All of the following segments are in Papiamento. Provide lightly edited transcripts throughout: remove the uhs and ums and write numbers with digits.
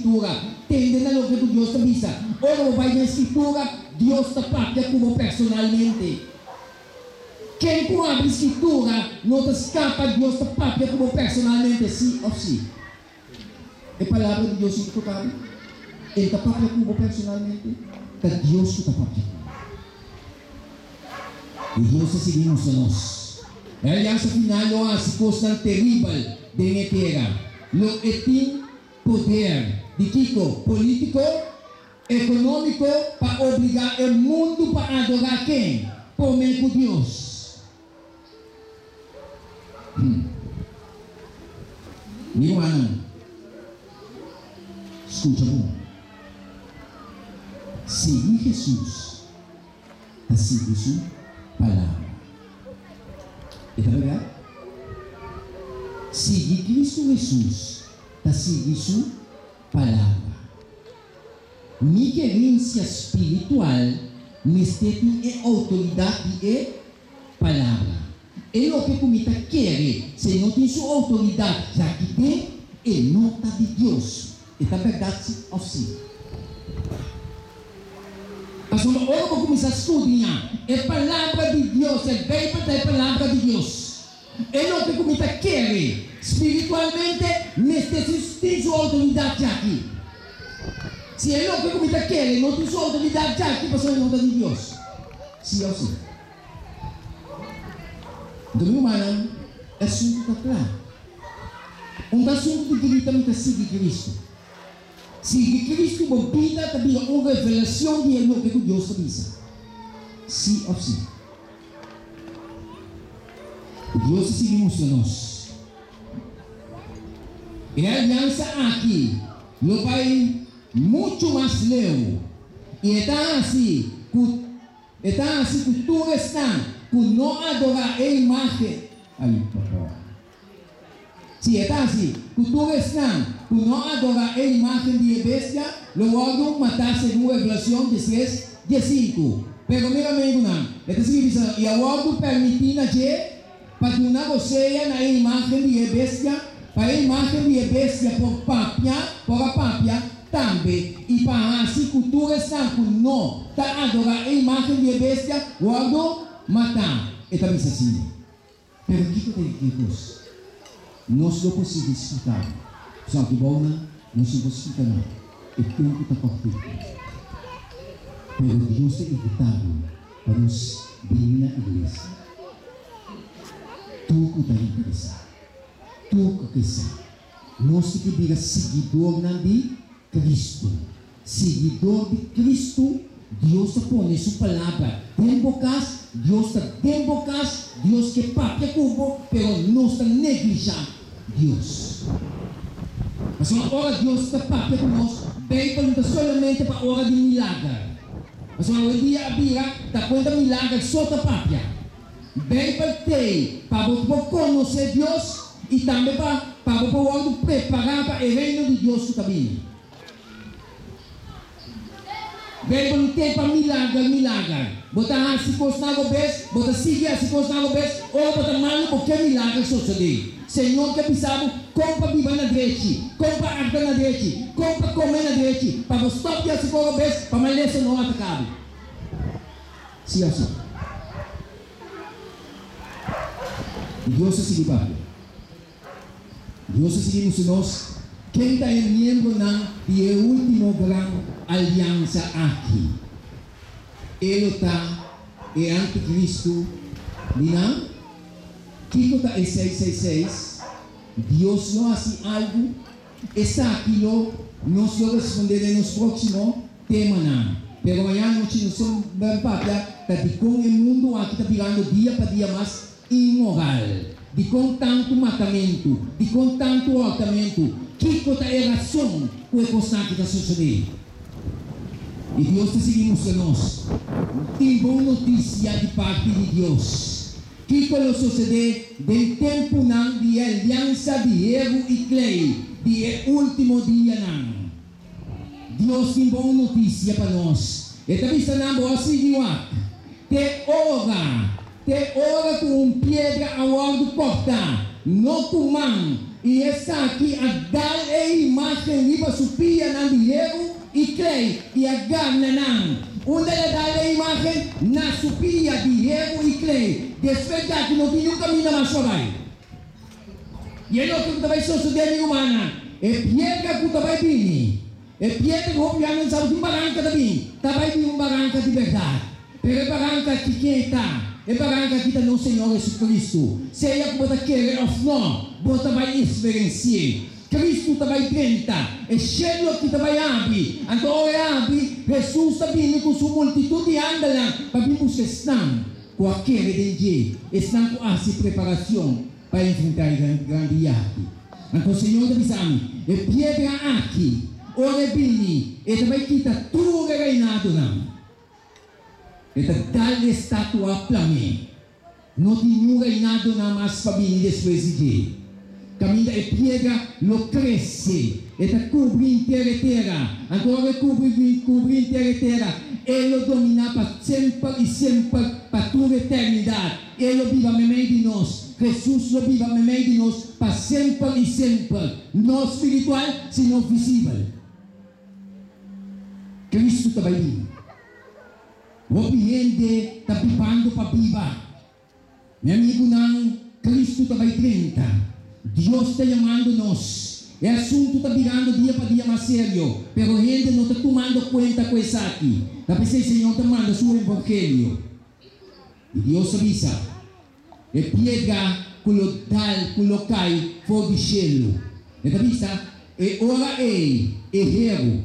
Skritura, tende na loke ku Dios ta bisa. Ora bo bai den Skritura, Dios ta papia ku bo personalmente. Ken ku habri Skritura no ta skapa, Dios ta papia ku bo personalmente, sí òf sí. E Palabra di Dios no ta toka bo? El ta papia ku bo personalmente? Ta Dios ku ta papia ku bo. I Dios ta sigui mustra nos. E aliansa final lo hasi kosnan teribel den e tera. Lo e tin poder di kiko? Polítiko? Ekonómiko? Pa obligá e mundu pa adorá ken? Promé ku Dios. Mi rumannan, skucha bon. Sigui Hesus ta sigui su palabra. E ta bèrdat? Sigui Kristu Hesus ta sigui su palabra. Mi kerensia spiritual mester tin e outoridat di e Palabra. E loke ku mi ta kere, si e no tin su outoridat djaki den, e no ta di Dios. E ta bèrdat si òf si? Pasobra ora bo kuminsá studiá e Palabra di Dios, e Beibel ta e Palabra di Dios. E loke ku mi ta kere spiritualmente mester tin su outoridat djaki. Si e loke ku mi ta kere no tin su outoridat djaki, pasobra e no ta di Dios. Si òf si? Anto mi rumannan, e asuntu ta kla. Un ta asuntu di grita mi ta sigui Cristo. Sigui Cristo bo bida ta bira un revelacion di e loke ku Dios ta bisa. Si òf si? Dios ta sigui mustra nos. E aliansa aki lo bai muchu mas leu i e ta hasi ku e ta hasi ku tur esnan ku no adorá e imágen. Ai, papa. Si e ta hasi ku tur esnan ku no adorá e imágen di e bestia lo wòrdu matá segun Revelacion diestres, diesinku. Pero mira amigunan, e ta sigui bisa, I a wòrdu pèrmití na dje pa duna rosea na e imágen di e bestia, pa e imágen di e bestia por papia, por a papia, tambe, i pa hasi ku tur esnan ku no ta adorá e imágen di e bestia wòrdu matá. E ta bisa asina. Pero kiko ta e kos? Nos lo por sigui splika bo. Pasobra aki bou nan nos no por splika nada. E tempu ta kòrtiku. Pero Dios ta invitá bo pa nos bini na iglesia. Tur ku ta interesá, tur ku ke sa. Nos tin ke bira siguidornan di Kristu. Siguidor di Kristu, Dios ta pone su palabra den bo kas, Dios ta den bo kas, Dios ke papia ku bo, pero nos ta neglishá Dios. Pasobra ora Dios ta papia ku nos, Beibel no ta solamente pa ora di milager. Pasobra awendia a bira ta kuenta milager so ta papia. Beibel t'ei pa bo por konosé Dios i tambe pa pa bo por wòrdu prepará pa e Reino di Dios ku ta bini. Beibel no t'ei pa milager milager. Bo ta hasi kosnan robes, bo ta sigui hasi kosnan robes, ora bo ta malu bo ke milager sosodé. Señor ke bisa bo kon pa biba na drechi, kon pa akta na drechi, kon pa kome na drechi, pa bo stòp di hasi kos robes pa malesa no ataká bo. Sí òf sí? I Dios a sigui papia. Dios a sigui mustra nos ken ta e miembronan di e último gran aliansa aki. E lo ta e antikristu di nan? Kiko ta e 666? Dios lo hasi algu? Esaki lo nos lo respondé den nos próksimo temanan. Pero mañana nochi nos lo ban papia ta dikon e mundu aki ta birando dia pa dia mas inmoral. Dikon tantu matamentu? Dikon tantu hòrtamentu? Kiko ta e rason ku e kosnan aki ta sosodé? I Dios ta sigui mustra nos tin bon notisia di parti di Dios. Kiko lo sosodé den tempunan di e aliansa di heru i klei di e último dianan? Dios tin bon notisia pa nos. E ta bisa nan, Bo a sigui wak te ora, te ora ku un piedra a wòrdu kòrtá, no ku man. I esaki a dal e imágen riba su pianan di heru i klei i a gana nan. Unda el a dal e imágen? Na su pia di heru i klei. Despues di aki no tin niun kaminda mas pa bai. I e loke ku ta bai sosodé, mi rumannan, e piedra ku ta bai bini, e piedra ku hopi hende no sa ku tin baranka ta bini, ta bai bini un baranka di bèrdat. Pero e baranka aki ken e ta? E baranka aki ta nos Señor Jesucristo. Sea ku bo ta kere òf nò, bo ta bai eksperensi'é. Cristo ta bai drenta, e shelu aki ta bai habri. Anto ora e habri, Hesus ta bini ku su multitut di angelnan pa bin buska esnan ku a kere den dje, esnan ku a hasi preparashon pa enfrentá e gran gran dia aki. Anto Señor ta bisa mi, E piedra aki, ora e bini, e ta bai kita tur e reinadonan. E ta dal e statua plam'é. No tin niun reinadonan mas pa bini despues di dje. Kaminda e piedra lo krese, e ta kubri henter e tera. Anto ora e kubri kubri henter e tera, e lo dominá pa semper i semper, pa tur eternidat. E lo biba meimei di nos. Hesus lo biba meimei di nos pa semper i semper, no spiritual, sino visibel. Kristu ta bai bini. Hopi hende ta bibando pa biba. Mi amigunan, Kristu ta bai drenta. Dios ta yamando nos. E asuntu ta birando dia pa dia mas serio, pero hende no ta tumando kuenta ku esaki. Ta p'esei Señor ta manda su evangelio. I Dios a bisa, E piedra ku lo dal ku lo kai for di shelu. E ta bisa, E ora ei e heru,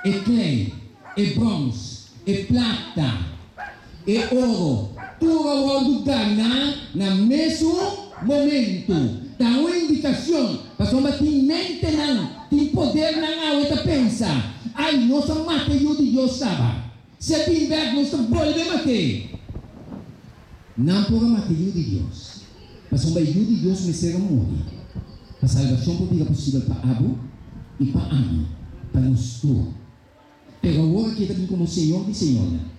e klei, e bròns, e plata, e oro, tur a wòrdu garná na mesun momentu. Ta un indikashon pasobra tin mentenan, tin podernan awe ta pensa, Ai, nos a mata e Yu di Dios kaba. Si e bin bek, nos ta bolbe mat'é. Nan por a mata e Yu di Dios, pasobra e Yu di Dios mester a muri pa salbashon por bira posibel pa abo i pa ami, pa nos tur. Pero awor aki e ta bin komo Señor di señornan,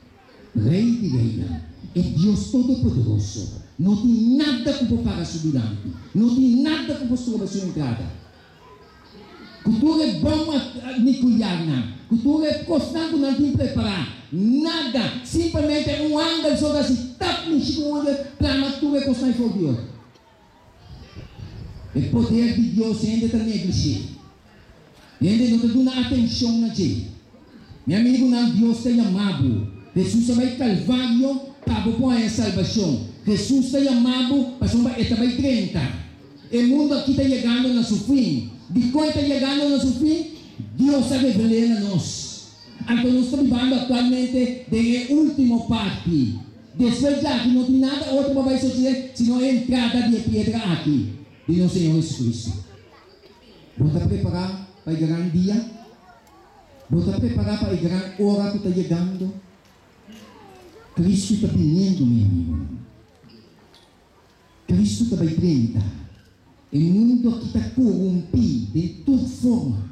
Rei di reinan, e Dios Todopoderoso. No tin nada ku por para su dilanti, no tin nada ku por stroba su entrada. Ku tur e bòm nuklearnan, ku tur e kosnan ku nan tin prepará, nada, simplemente un angel so ta hasi tap mishi ku un angel plama tur e kosnan ei for di otro. E poder di Dios hende ta neglish'é. Hende no ta duna atenshon na dje. Mi amigunan, Dios ta yama bo. Hesus a bai Kalvario pa bo por haña salbashon. Hesus ta yama bo pasobra e ta bai drenta. E mundu aki ta yegando na su fin. Dikon e ta yegando na su fin? Dios a revel'é na nos. Anto nos ta bibando aktualmente den e último parti. Despues di aki no tin nada otro pa bai sosodé sino e entrada di e piedra aki, di nos Señor Jesucristo. Bo ta prepará pa e gran dia? Bo ta prepará pa e gran ora ku ta yegando? Cristo ta biniendo, mi amigunan. Cristo ta bai drenta. E mundu aki ta korumpí den tur forma.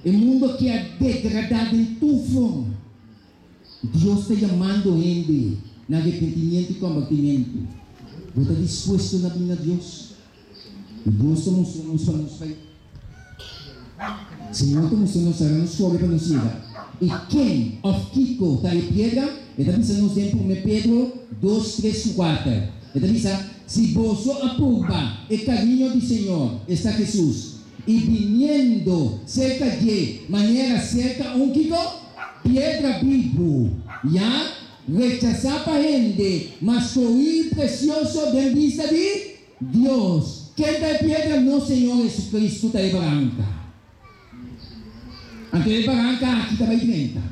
E mundu aki a degradá den tur forma. Dios ta yamando hende na arepentimiento i kombertimiento. Bo ta dispuesto na bin na Dios? I Dios ta mustra nos pa nos bai. Señor ta mustra nos ara nos kore pa nos yega. I ken òf kiko ta e piedra? E ta bisa nos den Promé Pedro dos, tres ku kuater. E ta bisa, Si boso a purba e kariño di Señor, esta Hesus, i biniendo serka dje manera serka un kiko? Piedra bibu, ya rechasá pa hende, ma skohí i presioso den bista di Dios, ken ta e piedra? Nos Señor Jesucristo ta e baranka. Anto e baranka aki ta bai drenta.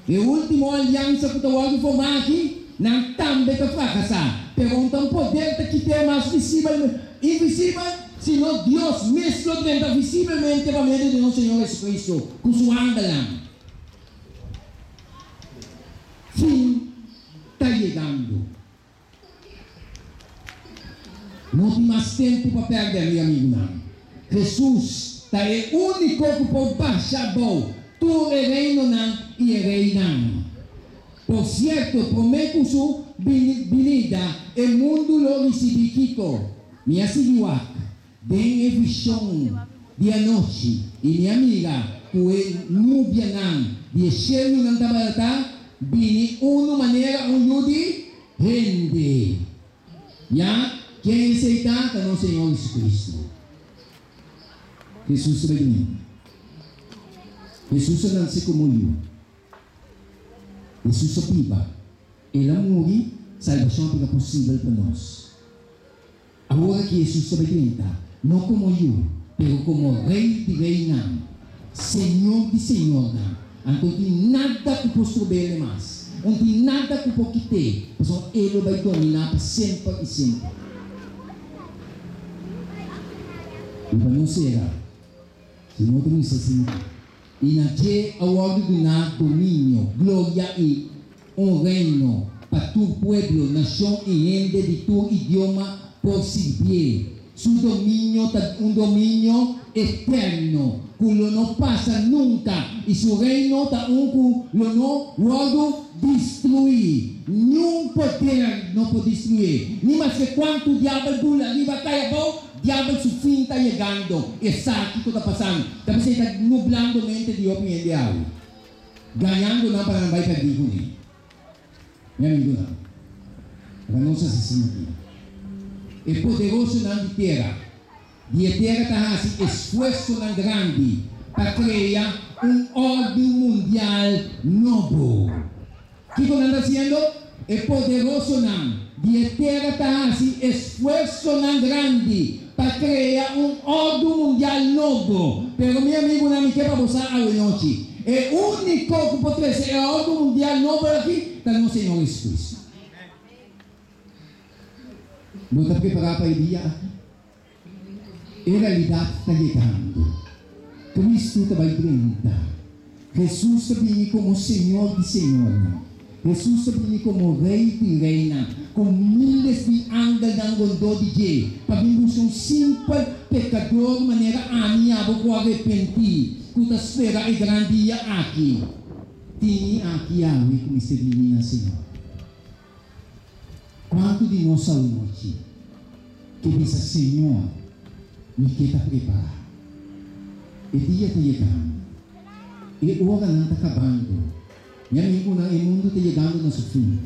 E ultimo aliansa ku ta wòrdu formá aki, nan tambe ta frakasá. Pero un ta un poder ta kit'é mas visibel, invisibel, sino Dios mes lo drenta visibelmente pa medio di nos Señor Jesucristo ku su angelnan. Fin ta yegando. No tin mas tempu pa pèrdè, mi amigunan. Hesus ta e úniko ku por basha abou tur e reinonan i e reinan. Por sierto, promé ku su binida, e mundu lo risibí kiko? Mi a sigui wak. Den e vishon di anochi, i mi a mira ku e nubianan di e shelunan tabata bini unu manera un yu di hende. Ya, ken esei ta? Ta nos Señor Jesucristo. Hesus ta bai bini. Hesus a nanse komo yu. Hesus a biba. El a muri, salbashon a bira posibel pa nos. Awor aki Hesus ta bai drenta, no komo yu, pero komo Rei di reinan, Señor di señornan. Anto tin nada ku por strob'El mas, un tin nada ku por kit'É, pasobra E lo bai dominá pa semper i semper. I pa no sera, Señor ta mustra asina aki, I na dje a wòrdu duná dominio, gloria i un reino pa tur pueblo, nashon i hende di tur idioma por sirbié. Su dominio ta un dominio eterno ku lo no pasa nunka, i su reino ta un ku lo no wòrdu destruí. Niun poder no por destruyé, ni maske kuantu diabel bula riba kai abou, diabel su fin ta yegando. Esaki ku ta pasando ta p'esei ta nublando mente di hopi hende awe. Gañando nan pa nan bai pèrdí kuné. Mi amigunan, laga nos asesino aki. E poderosonan di tera, di e tera ta hasi esfuersonan grandi pa krea un òrdu mundial nobo. Kiko nan ta hasiendo? E poderosonan di e tera ta hasi esfuersonan grandi pa krea un òrdu mundial nobo. Pero mi amigunan, mi ke pa bo sa awenochi, e úniko ku por trese e òrdu mundial nobo aki ta nos Señor Jesucristo. Bo ta prepará pa e dia aki? E realidat ta yegando. Kristu ta bai drenta. Hesus ta bini komo Señor di señornan. Hesus ta bini komo Rei di reinan, ku miles di angelnan rondó di dje, pa bin buska un simpel pekador manera ami i abo ku a repentí, ku ta spera e gran dia aki. Tini aki awe ku mester bini na Señor. Kuantu di nos awochi ke bisa, Señor, mi ke ta prepará. E dia ta yegando. E oranan ta kabando. Mi amigunan, e mundu ta yegando na su fin.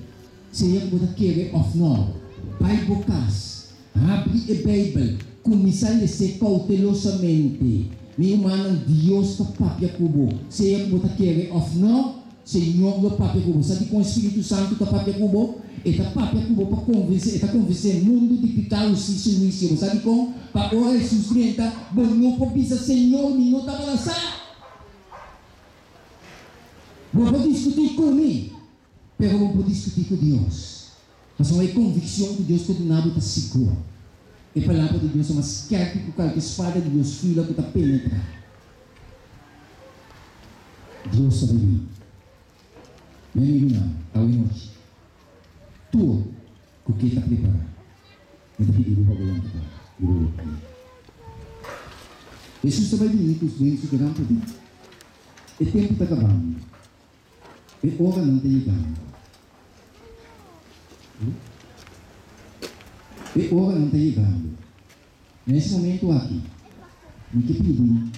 Sea ku bo ta kere òf nò, bai bo kas, habri e Beibel, kuminsá les'é koutelosamente. Mi rumannan, Dios ta papia ku bo, sea ku bo ta kere òf nò. Señor lo papia ku bo. Sa dikon e Spiritu Santu ta papia ku bo? E ta papia ku bo pa konvensé, e ta konvensé mundu di piká, hustisia i huisio. Bo sa dikon? Pa ora Hesus drenta, bo no por bisa, Señor, mi no tabata sa. Bo por diskutí ku mi, pero bo no por diskutí ku Dios. Pasobra e konvikshon ku Dios ta duna bo ta sigur. E Palabra di Dios ta mas skèrpi ku kalke spada di dos fila ku ta penetrá. Dios ta bini. Mi amigunan, awe nochi, tur ku ke ta prepará, mi ta pidi bo pa bo lanta para i bo wak mi. Hesus ta bai bini ku den su gran poder. E tempu ta kabando. E oranan ta yegando. E oranan ta yegando. Na es momento aki, mi ke pidi.